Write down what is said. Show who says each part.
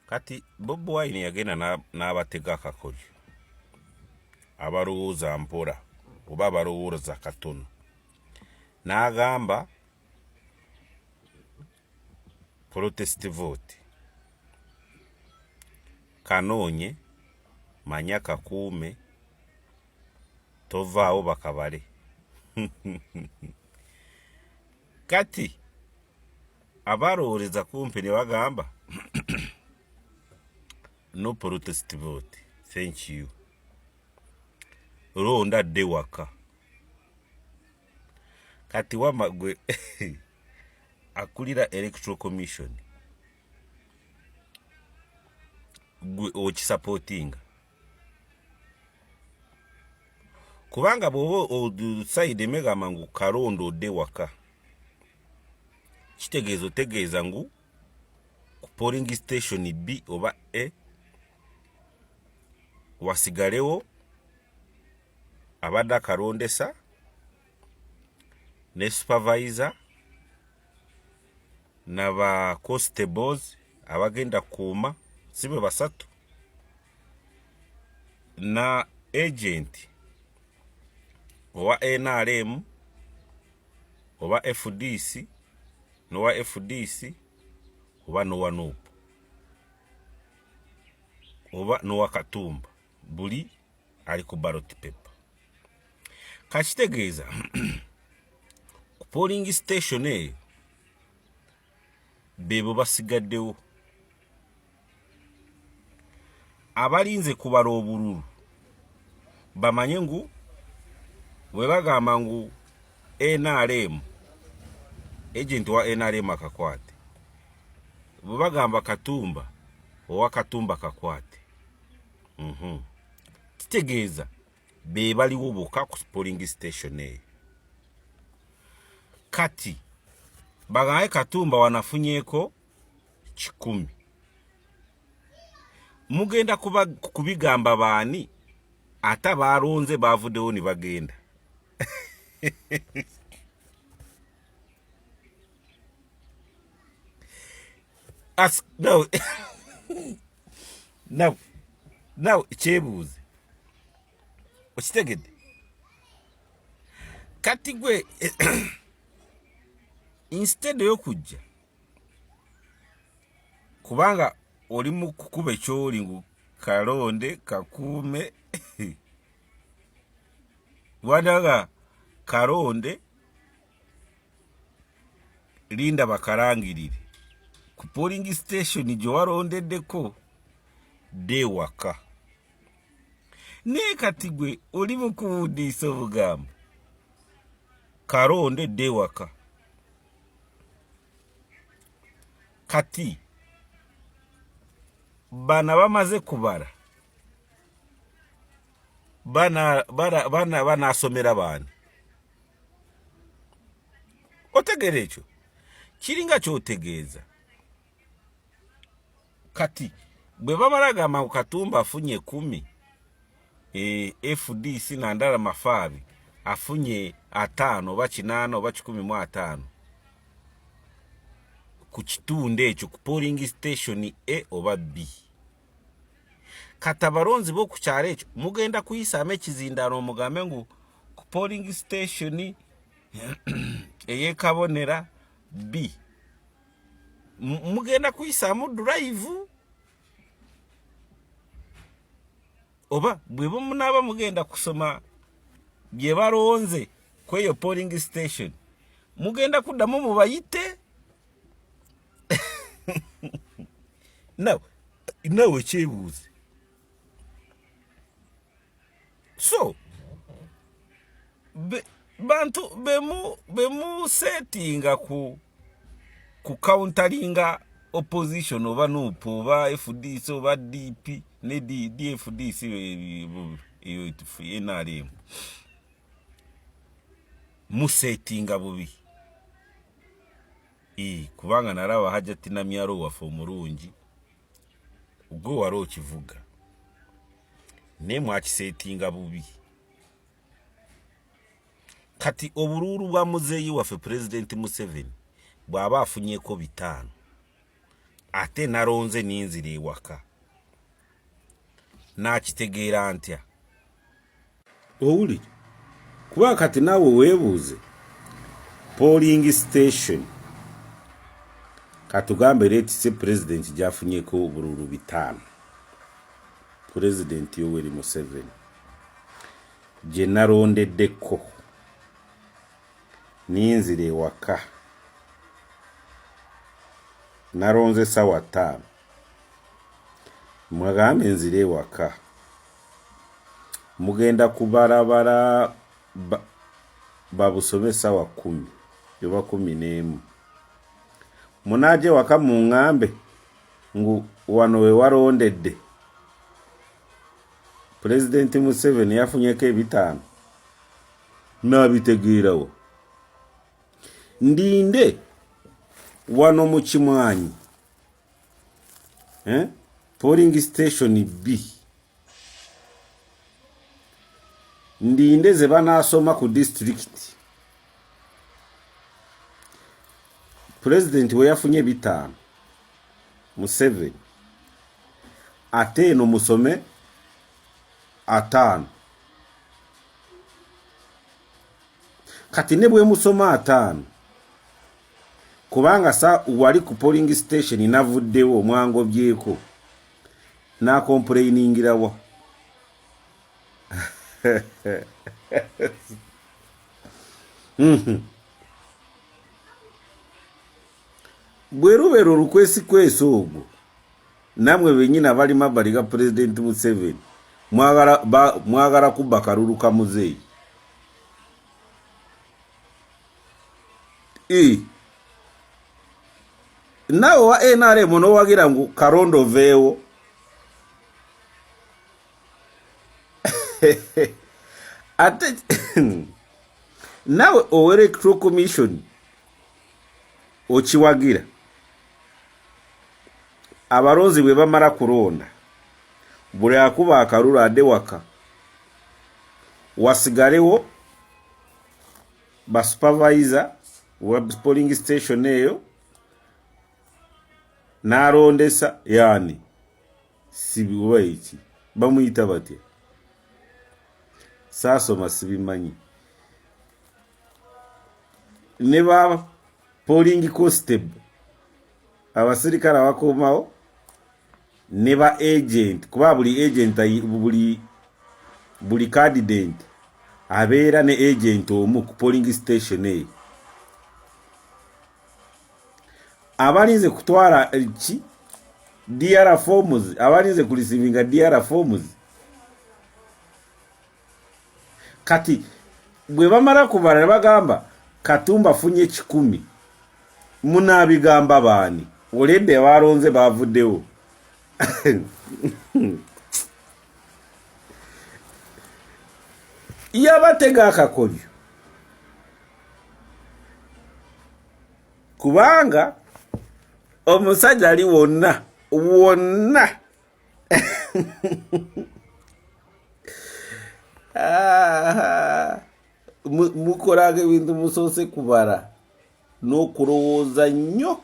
Speaker 1: Kati Bobi Wine yagenda n'abatega akakodyo abalowooza mpola oba abalowooza katono, n'agamba protest vote kanoonye manya kakuume tovaawo bakabale. Kati abalowooleza kumpi ne bagamba no protest vote, thank you, londa dde waka. Kati wama gwe akulira Electoral Commission gwe okisapootinga, kubanga bw'oba osaide emegamba ngu kalonda odde waka, kitegeeza otegeeza ngu ku polling station B oba A wasigalewo abadde akalondesa ne supervisor na ba constables abagenda kukuuma, si be basatu, na agent owa NRM oba FDC nowa FDC oba nowa NUP oba nowa Katumba, buli ali ku ballot paper. Kakitegeeza ku polling station eyo bebo basigaddewo abalinze kubala obululu, bamanye ngu bwe bagamba ngu NRM, agent wa NRM akakwate, bwe bagamba Katumba, owa Katumba kakwate. Kitegeeza be baliwo bokka ku polling station eyo. Kati bagambe Katumba wanafunyeeko 100, mugenda kubigamba baani ate abalonze bavuddewo ne bagenda? Ask no now now kyebuuze, okitegedde? Kati gwe instead yokujja, kubanga oli mu kukuba ekyoli ngu kalonde kakuume wanaga kalonde linda bakalangirire ku polling station gye walondeddeko dewaka, naye kati gwe oli mu kuwudiisa obugambo kalonde dewaka. Kati bana bamaze kubala banasomera baani? Otegeera ekyo kiringa kyotegeeza. Kati bwe bamala gamba ngu Katumba afunye 10, FDC Nandala Mafaabi afunye 50 oba 80 oba 150 ku kitundu ekyo ku polling station A oba B, kati abalonzi b'oku kyalo ekyo mugenda kuyisaamu ekizindaalo mugambe ngu ku polling station ey'ekabonera B mugenda kuyisaamu drive, oba bwe munaaba mugenda kusoma bye balonze ku eyo polling station, mugenda kuddamu mubayite nawe kyebuuze. So bantu bemusetinga ku counteringa opposition oba NUP oba FDC oba DP ne DFDC eyo NRM, musetinga bubi, kubanga nalaba Hajati Namyalo waffe omulungi gwe wali okivuga, naye mwakisetinga bubi. Kati obuluulu bwa muzeeyi waffe Pulezidenti Museveni bw'aba afunyeko 5 Ate nalonze ninzira ewaka, nakitegeera ntya? Owulire, kuba kati naawe weebuuze polling station, katugambe letise pulezidenti gyafunyeko obululu 5, Pulezidenti Yoweri Museveni, gye nalondeddeko ninzira ewaka, nalonze sawa 5, mwagambe nzira ewaka, mugenda kubalabala babusome sawa 10 oba 11, munaje waka muŋŋambe ngu wano we walondedde Pulezidenti Museveni yafunyeko 5, nabitegeerawo? Ndinde wano mu Kimwanyi, eh? Polling station B, ndinde ze banaasoma ku disitulikiti, pulezidenti we yafunye 5 Museveni, ate eno musome 5. Kati ne bwe musoma 5, kubanga sa wali ku polling station navuddewo, mwangobyeko, nakomplainingirawa? Bwe lubeera olukwesikwesi ogwo, namwe benyini abali mabbali ga Pulezidenti Museveni mwagala kubba kalulu ka muzeeyi. Naawe wa NRM nowagira ngu karondo oveewo, ate naawe owa Electoral Commission okiwagira. Abalonzi bwe bamala kulonda, buli akuba akalulu ade waka, wasigalewo ba supervisor wa polling station eyo n'alondesa, yani sibiwa eki bamuyita batya, saasoma, sibimanyi, ne ba polling constable, abasirikale abakuumawo, ne ba agent, kuba buli agent, buli candidate abeera ne agent omu ku polling station eyo, abalinze kutwala ki DR forms, abalinze kureceivinga DR forms. Kati bwe bamala kubala ne bagamba Katumba afunye 100, munaabigamba baani? Oledde balonze bavuddewo. Yabatega akakolyo, kubanga omusajja ali wonna wonna. Mukolanga ebintu musoose kubala n'okulowooza nnyo.